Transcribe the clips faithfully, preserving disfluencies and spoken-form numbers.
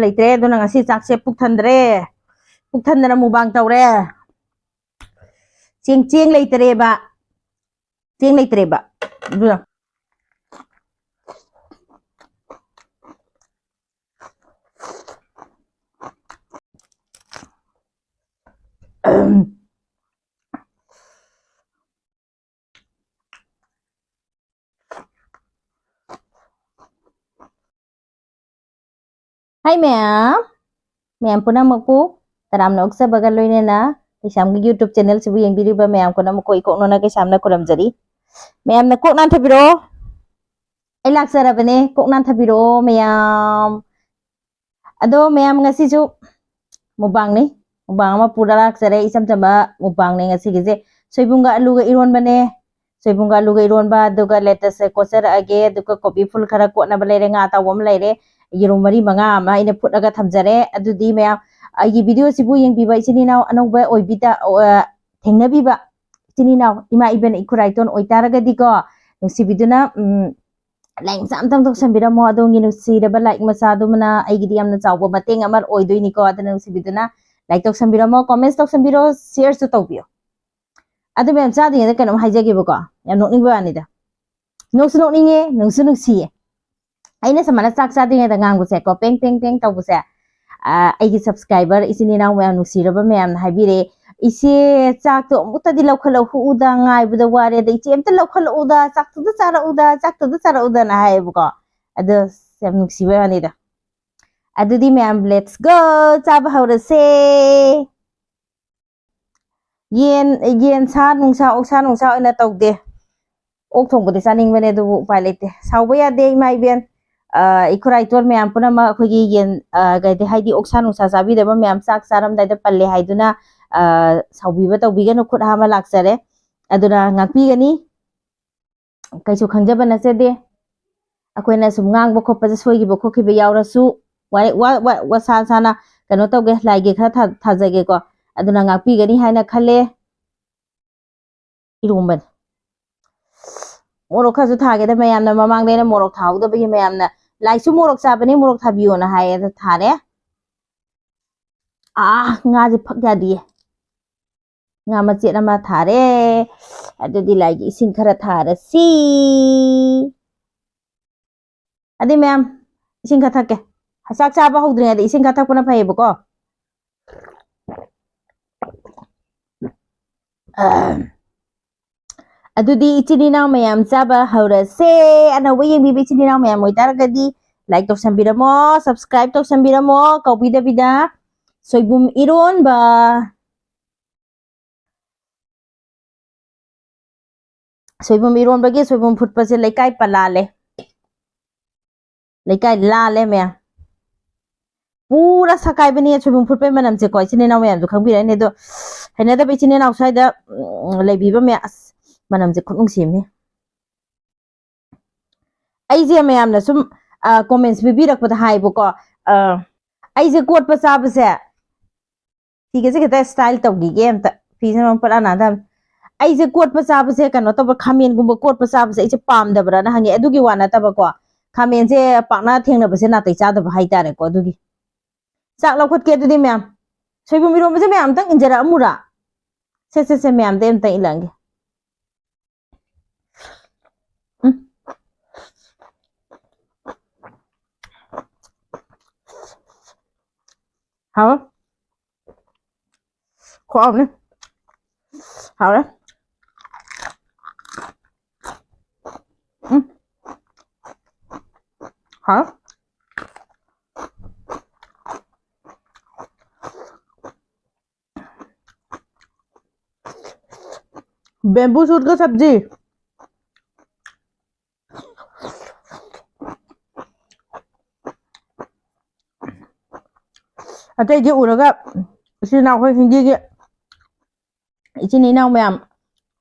ꯂꯩꯇ꯭ꯔꯦ꯫ ꯑꯗꯨꯅ ꯉꯁꯤ ꯆꯥꯛꯁꯦ ꯄꯨꯛ ꯊꯟꯗ꯭ꯔꯦ꯫ ꯄꯨꯛ ꯊꯟꯗꯅ ꯃꯨꯛꯕꯥꯡ ꯇꯧꯔꯦ꯫ ꯆꯦꯡ, ꯆꯦꯡ ꯂꯩꯇ꯭ꯔꯦꯕ꯫ ꯆꯦꯡ ꯂꯩꯇ꯭ꯔꯦꯕ꯫ ꯑꯗꯨꯅ ꯍꯥꯏ ꯃꯌꯥꯝ, ꯃꯌꯥꯝ ꯄꯨꯝꯅꯃꯛꯄꯨ ꯇꯔꯥꯝꯅ ꯑꯣꯛꯆꯕꯒ ꯂꯣꯏꯅꯅ ꯀꯩꯁꯥꯝꯒꯤ YouTube channel ꯁꯤꯕꯨ ꯌꯦꯡꯕꯤꯔꯤꯕ ꯃꯌꯥꯝ ꯄꯨꯝꯅꯃꯛꯄꯨ ꯏꯀꯣꯛꯅꯅ ꯀꯩꯁꯥꯝꯅ ꯈꯨꯔꯨꯝꯖꯔꯤ꯫ ꯃꯌꯥꯝꯅ ꯀꯣꯛ ꯅꯥꯟꯊꯕꯤꯔꯛꯑꯣ꯫ ꯑꯩ ꯂꯥꯛꯆꯔꯕꯅꯦ, ꯀꯣꯛ ꯅꯥꯟꯊꯕꯤꯔꯛꯑꯣ ꯃꯌꯥꯝ꯫ ꯑꯗꯣ ꯃꯌꯥꯝ, ꯉꯁꯤꯁꯨ ꯃꯨꯛꯕꯥꯡꯅꯤ꯫ ꯃꯨꯛꯕꯥꯡ ꯑꯃ ꯄꯨꯔ ꯂꯥꯛꯆꯔꯦ, ꯏꯆꯝ ꯆꯝꯕ ꯃꯨꯛꯕꯥꯡꯅꯦ ꯉꯁꯤꯒꯤꯁꯦ꯫ ꯁꯣꯏꯕꯨꯝꯒ ꯑꯂꯨꯒ ꯏꯔꯣꯟꯕꯅꯦ꯫ ꯁꯣꯏꯕꯨꯝꯒ ꯑꯂꯨꯒ ꯏꯔꯣꯟꯕ, ꯑꯗꯨꯒ lettuce ꯁꯦ ꯀꯣꯠꯆꯔꯛꯑꯒꯦ, ꯑꯗꯨꯒ ꯀꯣꯕꯤ ꯐꯨꯜ ꯈꯔ ꯀꯣꯠꯅꯕ ꯂꯩꯔꯦ, ꯉꯥ ꯑꯇꯥꯎꯕ ꯑꯃ ꯂꯩꯔꯦ, ꯌꯦꯔꯨꯝ ꯃꯔꯤ ꯃꯉꯥ ꯑꯃ ꯑꯩꯅ ꯐꯨꯠꯂꯒ ꯊꯝꯖꯔꯦ꯫ ꯑꯗꯨꯗꯤ ꯃꯌꯥꯝ, ꯑꯩꯒꯤ video ꯁꯤꯕꯨ ꯌꯦꯡꯕꯤꯕ ꯏꯆꯤꯟ ꯏꯅꯥꯎ ꯑꯅꯧꯕ ꯑꯣꯏꯕꯤꯗ-, ꯑ, ꯊꯦꯡꯅꯕꯤꯕ ꯏꯆꯤꯟ ꯏꯅꯥꯎ ꯏꯃꯥ ꯏꯕꯦꯟ ꯏꯈꯨꯔꯥꯏꯇꯣꯟ ꯑꯣꯏꯇꯥꯔꯒꯗꯤꯀꯣ, ꯅꯨꯡꯁꯤꯕꯤꯗꯨꯅ, ꯎꯝ, like ꯃꯆꯥ ꯑꯝꯇꯪ ꯇꯧꯁꯟꯕꯤꯔꯝꯃꯣ꯫ ꯑꯗꯣꯝꯒꯤ ꯅꯨꯡꯁꯤꯔꯕ like ꯃꯆꯥꯗꯨꯃꯅ ꯑꯩꯒꯤꯗꯤ ꯌꯥꯝꯅ ꯆꯥꯎꯕ ꯃꯇꯦꯡ ꯑꯃ ꯑꯣꯏꯗꯣꯏꯅꯤꯀꯣ꯫ ꯑꯗꯨꯅ ꯅꯨꯡꯁꯤꯕꯤꯗꯨꯅ like ꯇꯧꯁꯟꯕꯤꯔꯝꯃꯣ, comments ꯇꯧꯁꯟꯕꯤꯔꯣ, share ꯁꯨ ꯇꯧꯕꯤꯌꯣ꯫ ꯑꯗꯨ ꯃꯌꯥꯝ, ꯆꯥꯗ꯭ꯔꯤꯉꯩꯗ ꯀꯩꯅꯣꯝ ꯍꯥꯏꯖꯒꯦꯕꯀꯣ, ꯌꯥꯝ ꯅꯣꯛꯅꯤꯡꯕ ꯋꯥꯅꯤꯗ꯫ ꯅꯣꯛꯁꯨ ꯅꯣꯛꯅꯤꯡꯉꯦ, ꯅꯨꯡꯁꯨ ꯅꯨꯡꯁꯤꯌꯦ꯫ ꯑꯩꯅ ꯁꯨꯃꯥꯏꯅ ꯆꯥꯛ ꯆꯥꯗ꯭ꯔꯤꯉꯩꯗ ꯉꯥꯡꯕꯁꯦꯀꯣ, ꯄꯦꯡ ꯄꯦꯡ ꯄꯦꯡ ꯇꯧꯕꯁꯦ, ꯑ, ꯑꯩꯒꯤ subscriber ꯏꯆꯤꯟ ꯏꯅꯥꯎ ꯃꯌꯥꯝ, ꯅꯨꯡꯁꯤꯔꯕ ꯃꯌꯥꯝꯅ ꯍꯥꯏꯕꯤꯔꯦ, "ꯏꯆꯦ, ꯆꯥꯛꯇꯣ ꯑꯃꯨꯛꯇꯗꯤ ꯂꯧꯈꯠꯂꯛꯎꯗ, ꯉꯥꯏꯕꯗ ꯋꯥꯔꯦꯗ, ꯏꯆꯦ ꯑꯝꯇ ꯂꯧꯈꯠꯂꯛꯎꯗ, ꯆꯥꯛꯇꯨꯗ ꯆꯥꯔꯛꯎꯗ, ꯆꯥꯛꯇꯨꯗ ꯆꯥꯔꯛꯎꯗꯅ" ꯍꯥꯏꯌꯦꯕꯀꯣ꯫ ꯑꯗꯣ ꯌꯥꯝ ꯅꯨꯡꯁꯤꯕ ꯋꯥꯅꯤꯗ꯫ ꯑꯗꯨꯗꯤ ꯃꯌꯥꯝ, let's go, ꯆꯥꯕ ꯍꯧꯔꯁꯦ꯫ ꯌꯦꯟ, ꯌꯦꯟ ꯁꯥ ꯅꯨꯡꯁꯥ, ꯑꯣꯛꯁꯥ ꯅꯨꯡꯁꯥ ꯑꯣꯏꯅ ꯇꯧꯗꯦ꯫ ꯑꯣꯛ ꯊꯣꯡꯕꯗꯤ ꯆꯥꯅꯤꯡꯕꯅꯦ, ꯑꯗꯨꯕꯨ ꯎꯄꯥꯏ ꯂꯩꯇꯦ꯫ ꯁꯥꯎꯕ ꯌꯥꯗꯦ, ꯏꯃꯥ ꯏꯕꯦꯟ꯫ ꯑ, ꯏꯈꯨꯔꯥꯏꯇꯣꯟ ꯃꯌꯥꯝ ꯄꯨꯝꯅꯃꯛ ꯑꯩꯈꯣꯏꯒꯤ ꯌꯦꯟ, ꯑ, ꯀꯩ ꯍꯥꯏꯗꯤ, ꯑꯣꯛꯁꯥ ꯅꯨꯡꯁꯥ ꯆꯥꯕꯤꯗꯕ ꯃꯌꯥꯝ ꯆꯥꯛ ꯆꯥꯔꯝꯗꯥꯏꯗ ꯄꯜꯂꯦ ꯍꯥꯏꯗꯨꯅ, ꯑ, ꯁꯥꯎꯕꯤꯕ ꯇꯧꯕꯤꯒꯅꯨ, ꯈꯨꯠ ꯍꯥꯝꯃ ꯂꯥꯛꯆꯔꯦ꯫ ꯑꯗꯨꯅ ꯉꯥꯛꯄꯤꯒꯅꯤ꯫ ꯀꯩꯁꯨ ꯈꯪꯖꯕ ꯅꯠꯆꯗꯦ꯫ ꯑꯩꯈꯣꯏꯅ ꯁꯨꯝ ꯉꯥꯡꯕ ꯈꯣꯠꯄꯗ ꯁꯣꯏꯈꯤꯕ ꯈꯣꯠꯈꯤꯕ ꯌꯥꯎꯔꯁꯨ, ꯋꯥꯔꯦ-, ꯋꯥ-, ꯋꯥ-, ꯋꯥꯁꯥ ꯁꯥꯅ ꯀꯩꯅꯣ ꯇꯧꯒꯦ, ꯂꯥꯏꯒꯤ ꯈꯔ ꯊꯥ-, ꯊꯥꯖꯒꯦꯀꯣ꯫ ꯑꯗꯨꯅ ꯉꯥꯛꯄꯤꯒꯅꯤ ꯍꯥꯏꯅ ꯈꯜꯂꯦ꯫ ꯏꯔꯣꯝꯕꯅꯤ꯫ ꯃꯣꯔꯣꯛ ꯈꯔꯁꯨ ꯊꯥꯒꯦꯗ, ꯃꯌꯥꯝꯅ ꯃꯃꯥꯡꯗ ꯑꯩꯅ ꯃꯣꯔꯣꯛ ꯊꯥꯍꯧꯗꯕꯒꯤ ꯃꯌꯥꯝꯅ ꯂꯥꯏꯁꯨ ꯃꯣꯔꯣꯛ ꯆꯥꯕꯅꯤ, ꯃꯣꯔꯣꯛ ꯊꯥꯕꯤꯌꯣꯅ ꯍꯥꯏꯌꯦ, ꯑꯗ ꯊꯥꯔꯦ꯫ ꯑꯥ, ꯉꯥꯁꯦ ꯐꯛ ꯌꯥꯗꯤꯌꯦ꯫ ꯉꯥ ꯃꯆꯦꯠ ꯑꯃ ꯊꯥꯔꯦ꯫ ꯑꯗꯨꯗꯤ ꯂꯥꯏꯒꯤ ꯏꯁꯤꯡ ꯈꯔ ꯊꯥꯔꯁꯤ꯫ ꯑꯗꯨꯗꯤ ꯃꯌꯥꯝ, ꯏꯁꯤꯡ ꯈꯔ ꯊꯛꯀꯦ꯫ ꯆꯥꯛ ꯆꯥꯕ ꯍꯧꯗ꯭ꯔꯤꯉꯩꯗ ꯏꯁꯤꯡ ꯈꯔ ꯊꯛꯄꯅ ꯐꯩꯌꯦꯕꯀꯣ꯫ ꯑꯗꯨꯗꯤ ꯏꯆꯤꯟ ꯏꯅꯥꯎ ꯃꯌꯥꯝ ꯆꯥꯕ ꯍꯧꯔꯁꯦ꯫ ꯑꯅꯧꯕ ꯌꯦꯡꯕꯤꯕ ꯏꯆꯤꯟ ꯏꯅꯥꯎ ꯃꯌꯥꯝ ꯑꯣꯏꯇꯥꯔꯒꯗꯤ like ꯇꯧꯁꯟꯕꯤꯔꯝꯃꯣ, subscribe ꯇꯧꯁꯟꯕꯤꯔꯝꯃꯣ, ꯀꯥꯎꯕꯤꯗꯕꯤꯗ꯫ ꯁꯣꯏꯕꯨꯝ ꯏꯔꯣꯟꯕ꯫ ꯁꯣꯏꯕꯨꯝ ꯏꯔꯣꯟꯕꯒꯤ ꯁꯣꯏꯕꯨꯝ ꯐꯨꯠꯄꯁꯦ ꯂꯩꯀꯥꯏ ꯄꯂꯥꯜꯂꯦ꯫ ꯂꯩꯀꯥꯏ ꯂꯥꯜꯂꯦ ꯃꯌꯥꯝ꯫ ꯄꯨꯔꯥ ꯁꯀꯥꯏꯕꯅꯦ ꯁꯣꯏꯕꯨꯝ ꯐꯨꯠꯄꯩ ꯃꯅꯝꯁꯦꯀꯣ, ꯏꯆꯤꯟ ꯏꯅꯥꯎ ꯃꯌꯥꯝꯁꯨ ꯈꯪꯕꯤꯔꯅꯤ꯫ ꯑꯗꯣ ꯍꯩꯅꯗꯕ ꯏꯆꯤꯟ ꯏꯅꯥꯎ ꯁ꯭ꯋꯥꯏꯗ, ꯎꯝ, ꯂꯩꯕꯤꯕ ꯃꯌꯥꯝ, ꯑꯁ, ꯃꯅꯝꯁꯦ ꯈꯨꯠꯅꯨꯡꯁꯤꯝꯅꯤ꯫ ꯑꯩꯁꯦ ꯃꯌꯥꯝꯅ ꯁꯨꯝ, ꯑ, comments ꯄꯤꯕꯤꯔꯛꯄꯗ ꯍꯥꯏꯕꯀꯣ, ꯑ, ꯑꯩꯁꯦ ꯀꯣꯠꯄ ꯆꯥꯕꯁꯦ, ꯐꯤꯒꯁꯦ ꯈꯤꯇ style ꯇꯧꯈꯤꯒꯦ ꯑꯝꯇ꯫ ꯐꯤꯁꯦ ꯃꯔꯣꯟ ꯄꯠꯂ ꯅꯥꯗꯕꯅꯤ꯫ ꯑꯩꯁꯦ ꯀꯣꯠꯄ ꯆꯥꯕꯁꯦ, ꯀꯩꯅꯣ ꯇꯧꯕ, ꯈꯥꯃꯦꯟꯒꯨꯝꯕ ꯀꯣꯠꯄ ꯆꯥꯕꯁꯦ ꯑꯩꯁꯦ ꯄꯥꯝꯗꯕ꯭ꯔꯥꯅ ꯍꯪꯉꯦ꯫ ꯑꯗꯨꯒꯤ ꯋꯥ ꯅꯠꯇꯕꯀꯣ, ꯈꯥꯃꯦꯟꯁꯦ ꯄꯥꯛꯅ ꯊꯦꯡꯅꯕꯁꯦ ꯅꯥꯇꯩ ꯆꯥꯗꯕ ꯍꯥꯏꯇꯥꯔꯦꯀꯣ꯫ ꯑꯗꯨꯒꯤ ꯆꯥꯛ ꯂꯧꯈꯠꯀꯦ ꯑꯗꯨꯗꯤ ꯃꯌꯥꯝ꯫ ꯁꯣꯏꯕꯨꯝ ꯏꯔꯣꯟꯕꯁꯦ ꯃꯌꯥꯝ ꯑꯝꯇꯪ ꯏꯟꯖꯔꯛꯑꯝꯃꯨꯔꯥ? ꯁꯦ, ꯁꯦ, ꯁꯦ, ꯃꯌꯥꯝꯗ ꯑꯝꯇꯪ ꯏꯜꯂꯛꯑꯒꯦ꯫ ꯎꯝ꯫ ꯍꯥꯎ꯫ ꯈꯨꯍꯥꯎꯅꯤ꯫ ꯍꯥꯎꯔꯦ꯫ ꯎꯝ꯫ ꯍꯥꯎ꯫ Bamboo shoot ꯀ ꯁꯕꯖꯤ꯫ ꯑꯇꯩꯗꯤ ꯎꯔꯒ ꯏꯆꯤꯟ ꯏꯅꯥꯎ ꯑꯩꯈꯣꯏ ꯍꯤꯟꯗꯤꯒꯤ ꯏꯆꯤꯟ ꯏꯅꯥꯎ ꯃꯌꯥꯝ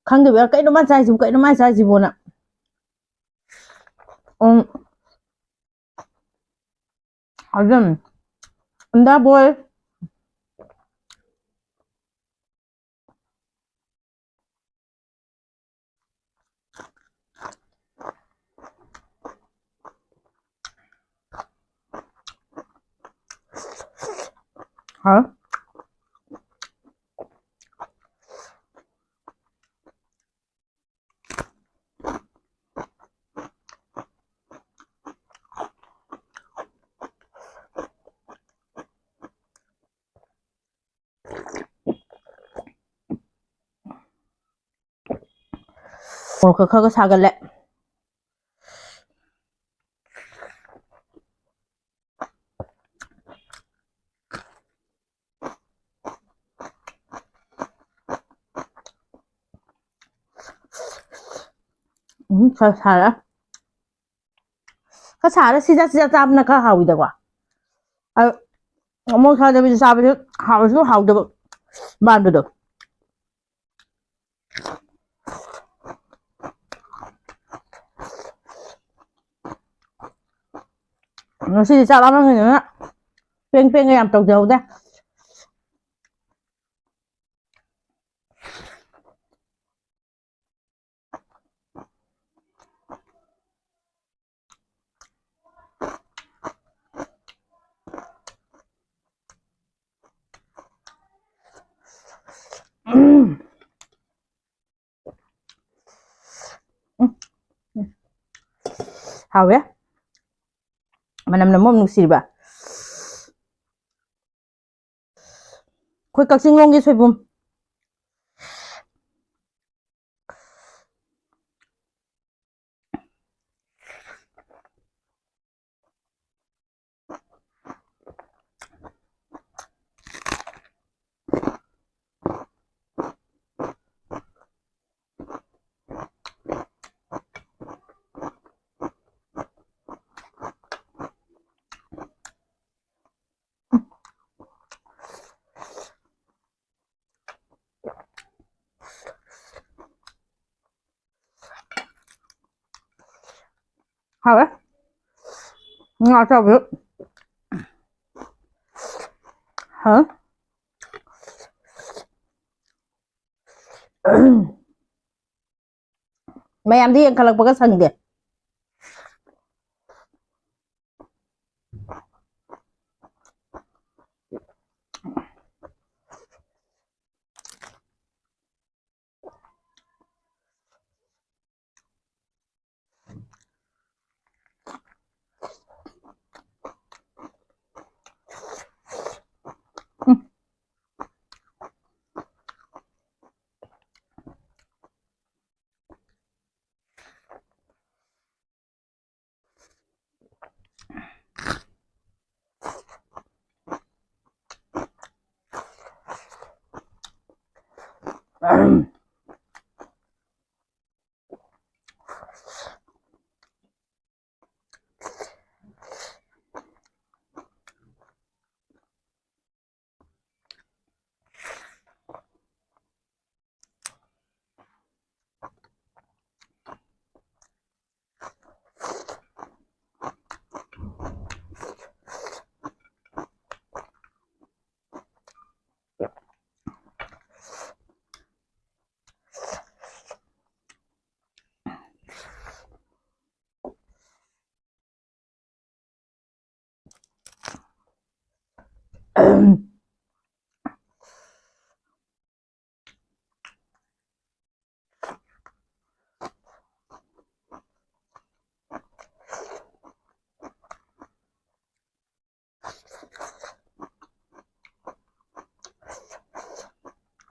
ꯈꯪꯗꯕ ꯌꯥꯎꯔ, "ꯀꯩꯅꯣ ꯃꯥ ꯆꯥꯏꯁꯤꯕꯨ, ꯀꯩꯅꯣ ꯃꯥ ꯆꯥꯏꯁꯤꯕꯣꯅ?" ꯎꯝ꯫ ꯑꯗꯨꯝ ꯑꯟꯗꯥ ꯕꯣꯏ꯫ ꯍꯥꯎ꯫ ꯃꯣꯔꯣꯛꯀ ꯈꯔꯒ ꯁꯥꯒꯠꯂꯦ꯫ ꯎꯝ, ꯈꯔ ꯁꯥꯔꯦ꯫ ꯈꯔ ꯁꯥꯔꯦ, ꯁꯤꯖꯥ ꯁꯤꯖꯥ ꯆꯥꯕꯅ ꯈꯔ ꯍꯥꯎꯋꯤꯗꯀꯣ꯫ ꯑ, ꯃꯣꯔꯣꯛ ꯁꯥꯗꯕꯤꯗ ꯆꯥꯕꯁꯨ ꯍꯥꯎꯔꯁꯨ ꯍꯥꯎꯗꯕ ꯃꯥꯟꯕꯗꯣ꯫ ꯉꯁꯤꯗꯤ ꯆꯥꯛ ꯂꯥꯝꯃꯟꯈꯤꯗꯅ ꯄꯦꯡ ꯄꯦꯡꯒ ꯌꯥꯝ ꯇꯧꯖꯍꯧꯗꯦ꯫ ꯎꯝ꯫ ꯎꯝ꯫ ꯍꯥꯎꯋꯦ꯫ ꯃꯅꯝꯅ ꯃꯔꯣꯝ ꯅꯨꯡꯁꯤꯔꯤꯕ꯫ ꯑꯩꯈꯣꯏ ꯀꯛꯆꯤꯡꯂꯣꯝꯒꯤ ꯁꯣꯏꯕꯨꯝ꯫ ꯍꯥꯎꯋꯦ꯫ ꯉꯥ ꯑꯇꯥꯎꯕꯁꯨ꯫ ꯍꯥꯎꯋꯦ꯫ ꯃꯌꯥꯝꯗꯤ ꯌꯦꯡꯈꯠꯂꯛꯄꯒ ꯁꯪꯗꯦ꯫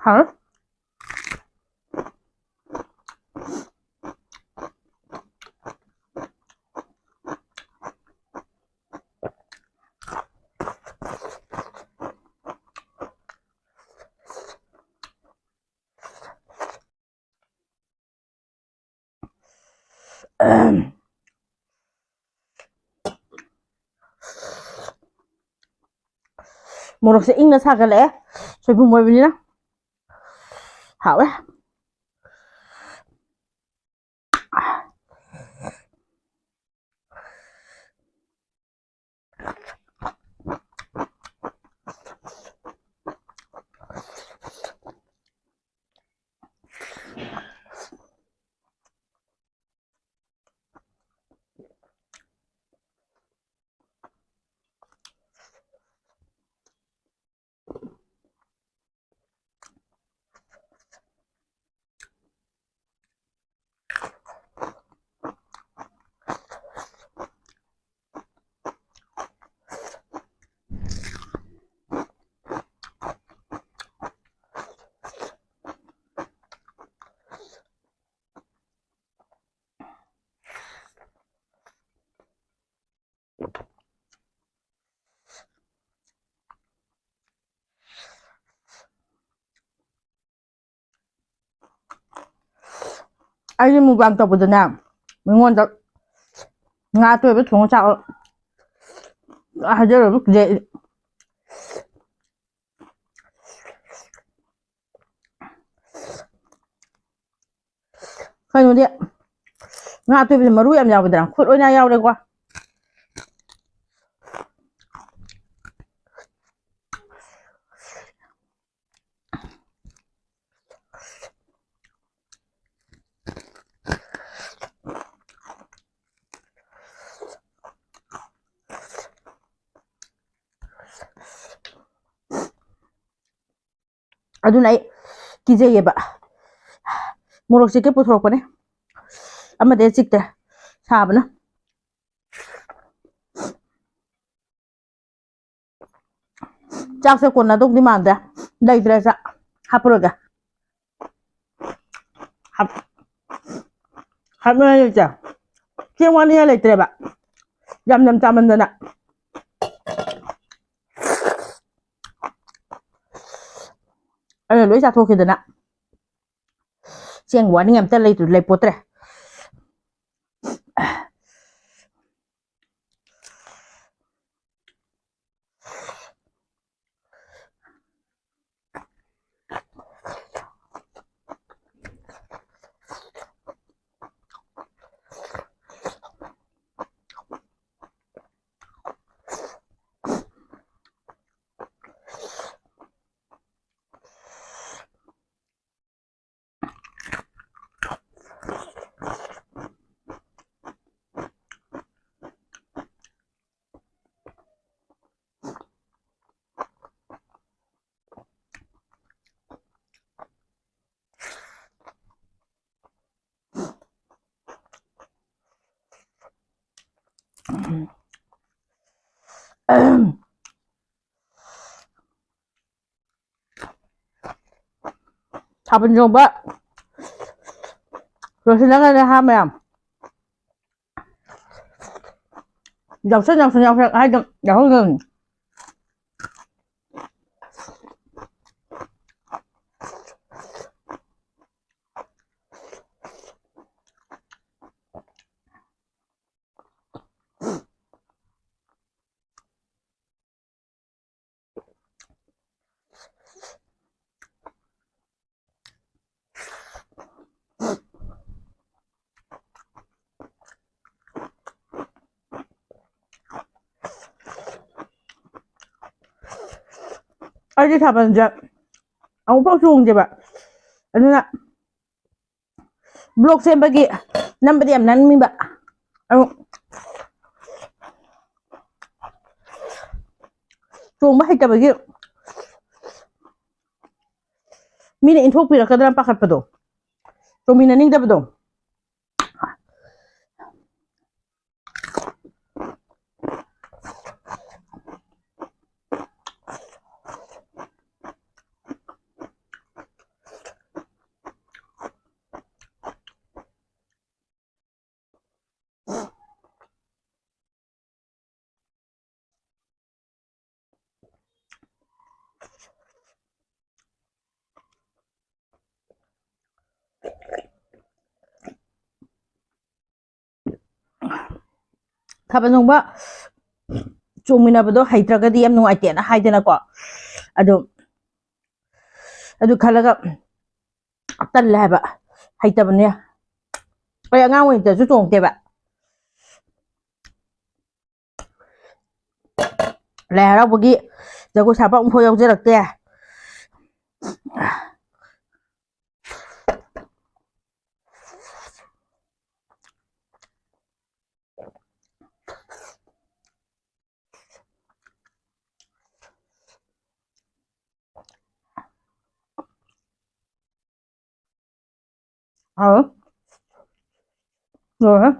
ꯍꯥꯎ꯫ ꯃꯣꯔꯣꯛꯁꯦ ꯏꯪꯅ ꯁꯥꯒꯠꯂꯛꯑꯦ, ꯁꯣꯏꯕꯨꯝ ꯑꯣꯏꯕꯅꯤꯅ꯫ ꯍꯥꯎꯋꯦ꯫ ꯑꯩꯗꯤ ꯃꯨꯛꯕꯥꯡ ꯇꯧꯕꯗꯅꯦ, ꯃꯤꯉꯣꯟꯗ ꯉꯥ ꯑꯇꯣꯏꯕ ꯊꯣꯡꯉ ꯆꯥꯎ ꯍꯥꯏꯖꯔꯕ ꯀꯤꯖꯩ꯫ ꯀꯩꯅꯣꯗꯤ, ꯉꯥ ꯑꯇꯣꯏꯕꯁꯦ ꯃꯔꯨ ꯌꯥꯝ ꯌꯥꯎꯋꯤꯗꯅ, ꯈꯨꯠ ꯑꯣꯏꯅ ꯌꯥꯎꯔꯦꯀꯣ꯫ ꯑꯗꯨꯅ ꯑꯩ ꯀꯤꯖꯩꯌꯦꯕ꯫ ꯃꯣꯔꯣꯛ ꯆꯤꯛꯀꯦ ꯄꯨꯊꯣꯔꯛꯄꯅꯦ꯫ ꯑꯃꯗꯤ ꯆꯤꯛꯇꯦ꯫ ꯁꯥꯕꯅ꯫ ꯆꯥꯛꯁꯦ ꯀꯣꯟꯅꯗꯧꯗꯤ ꯃꯥꯟꯗꯦ꯫ ꯂꯩꯇ꯭ꯔꯦ ꯆꯥꯛ꯫ ꯍꯥꯞꯄꯔꯣꯏꯒꯦ꯫ ꯍꯥꯞ-, ꯍꯥꯞꯅꯤꯡꯉꯥꯏ ꯂꯩꯇ꯭ꯔꯦ꯫ ꯆꯦꯡ ꯋꯥꯅꯤꯡꯉꯥꯏ ꯂꯩꯇ꯭ꯔꯦꯕ꯫ ꯌꯥꯝ ꯌꯥꯝ ꯆꯥꯃꯟꯗꯅ꯫ ꯑꯩꯅ ꯂꯣꯏ ꯆꯥꯊꯣꯛꯈꯤꯗꯅ꯫ ꯆꯦꯡ ꯋꯥꯅꯤꯡꯉꯥꯏ ꯑꯝꯇ ꯂꯩꯇ꯭ꯔꯦ, ꯂꯩꯄꯣꯠꯇ꯭ꯔꯦ꯫ ꯁꯥꯕꯟ ꯆꯣꯡꯕ ꯂꯣꯏꯁꯤꯜꯂꯒꯅꯦ ꯍꯥ ꯃꯌꯥꯝ꯫ ꯌꯥꯎꯁꯟ, ꯌꯥꯎꯁꯟ, ꯌꯥꯎꯁꯟ ꯍꯥꯏꯗꯣ ꯌꯥꯎꯍꯧꯗꯕꯅꯤ꯫ ꯑꯩꯗꯤ ꯊꯥꯕꯜꯁꯦ ꯑꯃꯨꯛꯐꯥꯎ ꯆꯣꯡꯗꯦꯕ꯫ ꯑꯗꯨꯅ vlog ꯁꯦꯝꯕꯒꯤ ꯅꯝꯕꯗꯤ ꯌꯥꯝ ꯅꯝꯅꯤꯡꯕ꯫ ꯑꯗꯨ ꯆꯣꯡꯕ ꯍꯩꯇꯕꯒꯤ ꯃꯤꯅ ꯏꯟꯊꯣꯛꯄꯤꯔꯛꯀꯗ꯭ꯔꯥ ꯄꯥꯈꯠꯄꯗꯣ, ꯆꯣꯡꯃꯤꯟꯅꯅꯤꯡꯗꯕꯗꯣ꯫ ꯊꯥꯕꯜ ꯆꯣꯡꯕ ꯆꯣꯡꯃꯤꯟꯅꯕꯗꯣ ꯍꯩꯇ꯭ꯔꯒꯗꯤ ꯌꯥꯝ ꯅꯨꯡꯉꯥꯏꯇꯦꯅ ꯍꯥꯏꯗꯅꯀꯣ꯫ ꯑꯗꯨ, ꯑꯗꯨ ꯈꯜꯂꯒ ꯇꯜꯂꯦ ꯍꯥꯏꯕ, ꯍꯩꯇꯕꯅꯦ꯫ ꯑꯩ ꯑꯉꯥꯡ ꯑꯣꯏꯔꯤꯉꯩꯗꯁꯨ ꯆꯣꯡꯗꯦꯕ꯫ ꯂꯥꯏ ꯍꯔꯥꯎꯕꯒꯤ ꯖꯒꯣꯏ ꯁꯥꯕ ꯑꯃꯨꯛꯐꯥꯎ ꯌꯥꯎꯖꯔꯛꯇꯦ꯫ ꯍꯥꯎ꯫ ꯂꯣꯏꯔꯦ꯫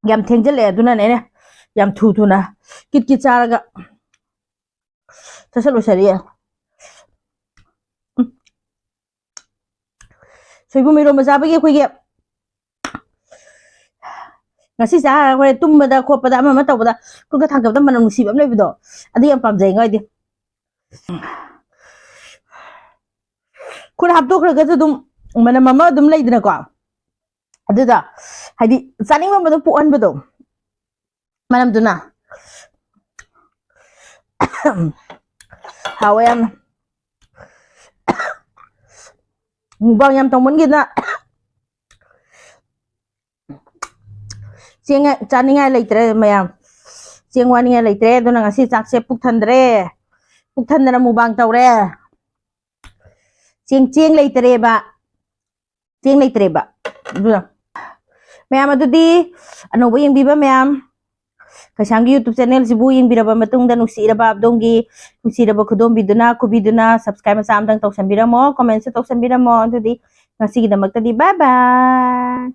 ꯌꯥꯝ ꯊꯦꯡꯖꯤꯜꯂꯛꯑꯦ, ꯑꯗꯨꯅꯅꯦ ꯑꯩꯅ ꯌꯥꯝ ꯊꯨ ꯊꯨꯅ ꯀꯤꯠ ꯀꯤꯠ ꯆꯥꯔꯒ ꯁꯠ ꯁꯠ ꯂꯣꯏꯁꯜꯂꯤ꯫ ꯎꯝ꯫ ꯁꯣꯏꯕꯨꯝ ꯏꯔꯣꯝꯕ ꯆꯥꯕꯒꯤ ꯑꯩꯈꯣꯏꯒꯤ ꯉꯁꯤ ꯆꯥꯔꯒ ꯍꯣꯔꯦꯟ ꯇꯨꯝꯕꯗ ꯈꯣꯠꯄꯗ ꯑꯃ ꯑꯃ ꯇꯧꯕꯗ ꯈꯨꯠꯀ ꯊꯥꯡꯒꯠꯄꯗ ꯃꯅꯝ ꯅꯨꯡꯁꯤꯕ ꯑꯃ ꯂꯩꯕꯗꯣ, ꯑꯗꯨ ꯌꯥꯝ ꯄꯥꯝꯖꯩ ꯑꯩꯗꯤ꯫ ꯈꯨꯠ ꯍꯥꯞꯇꯣꯛꯈ꯭ꯔꯒꯁꯨ ꯑꯗꯨꯝ ꯃꯅꯝ ꯑꯃ ꯑꯗꯨꯝ ꯂꯩꯗꯅꯀꯣ, ꯑꯗꯨꯗ ꯍꯥꯏꯗꯤ ꯆꯥꯅꯤꯡꯕ ꯑꯃ ꯑꯗꯨꯝ ꯄꯣꯛꯍꯟꯕꯗꯣ ꯃꯅꯝꯗꯨꯅ꯫ ꯍꯥꯎꯋꯦ ꯌꯥꯝꯅ꯫ ꯃꯨꯛꯕꯥꯡ ꯌꯥꯝ ꯇꯧꯃꯟꯒꯤꯗꯅ ꯆꯦꯡ ꯆꯥꯅꯤꯡꯉꯥꯏ ꯂꯩꯇ꯭ꯔꯦ ꯃꯌꯥꯝ꯫ ꯆꯦꯡ ꯋꯥꯅꯤꯡꯉꯥꯏ ꯂꯩꯇ꯭ꯔꯦ꯫ ꯑꯗꯨꯅ ꯉꯁꯤ ꯆꯥꯛꯁꯦ ꯄꯨꯛ ꯊꯟꯗ꯭ꯔꯦ꯫ ꯄꯨꯛ ꯊꯟꯗꯅ ꯃꯨꯛꯕꯥꯡ ꯇꯧꯔꯦ꯫ ꯆꯦꯡ ꯆꯦꯡ ꯂꯩꯇꯔꯦꯕ꯫ ꯆꯦꯡ ꯂꯩꯇ꯭ꯔꯦꯕ꯫ ꯑꯗꯨꯅ ꯃꯌꯥꯝ, ꯑꯗꯨꯗꯤ ꯑꯅꯧꯕ ꯌꯦꯡꯕꯤꯕ ꯃꯌꯥꯝ, ꯀꯩꯁꯥꯝꯒꯤ YouTube channel ꯁꯤꯕꯨ ꯌꯦꯡꯕꯤꯔꯕ ꯃꯇꯨꯡꯗ ꯅꯨꯡꯁꯤꯔꯕ ꯑꯗꯣꯝꯒꯤ ꯅꯨꯡꯁꯤꯔꯕ ꯈꯨꯗꯣꯝꯕꯤꯗꯨꯅ, ꯈꯨꯕꯤꯗꯨꯅ subscribe ꯃꯆꯥ ꯑꯝꯇꯪ ꯇꯧꯁꯟꯕꯤꯔꯝꯃꯣ, comment ꯁꯨ ꯇꯧꯁꯟꯕꯤꯔꯝꯃꯣ꯫ ꯑꯗꯨꯗꯤ ꯉꯁꯤꯒꯤꯗꯃꯛꯇꯗꯤ bye bye꯫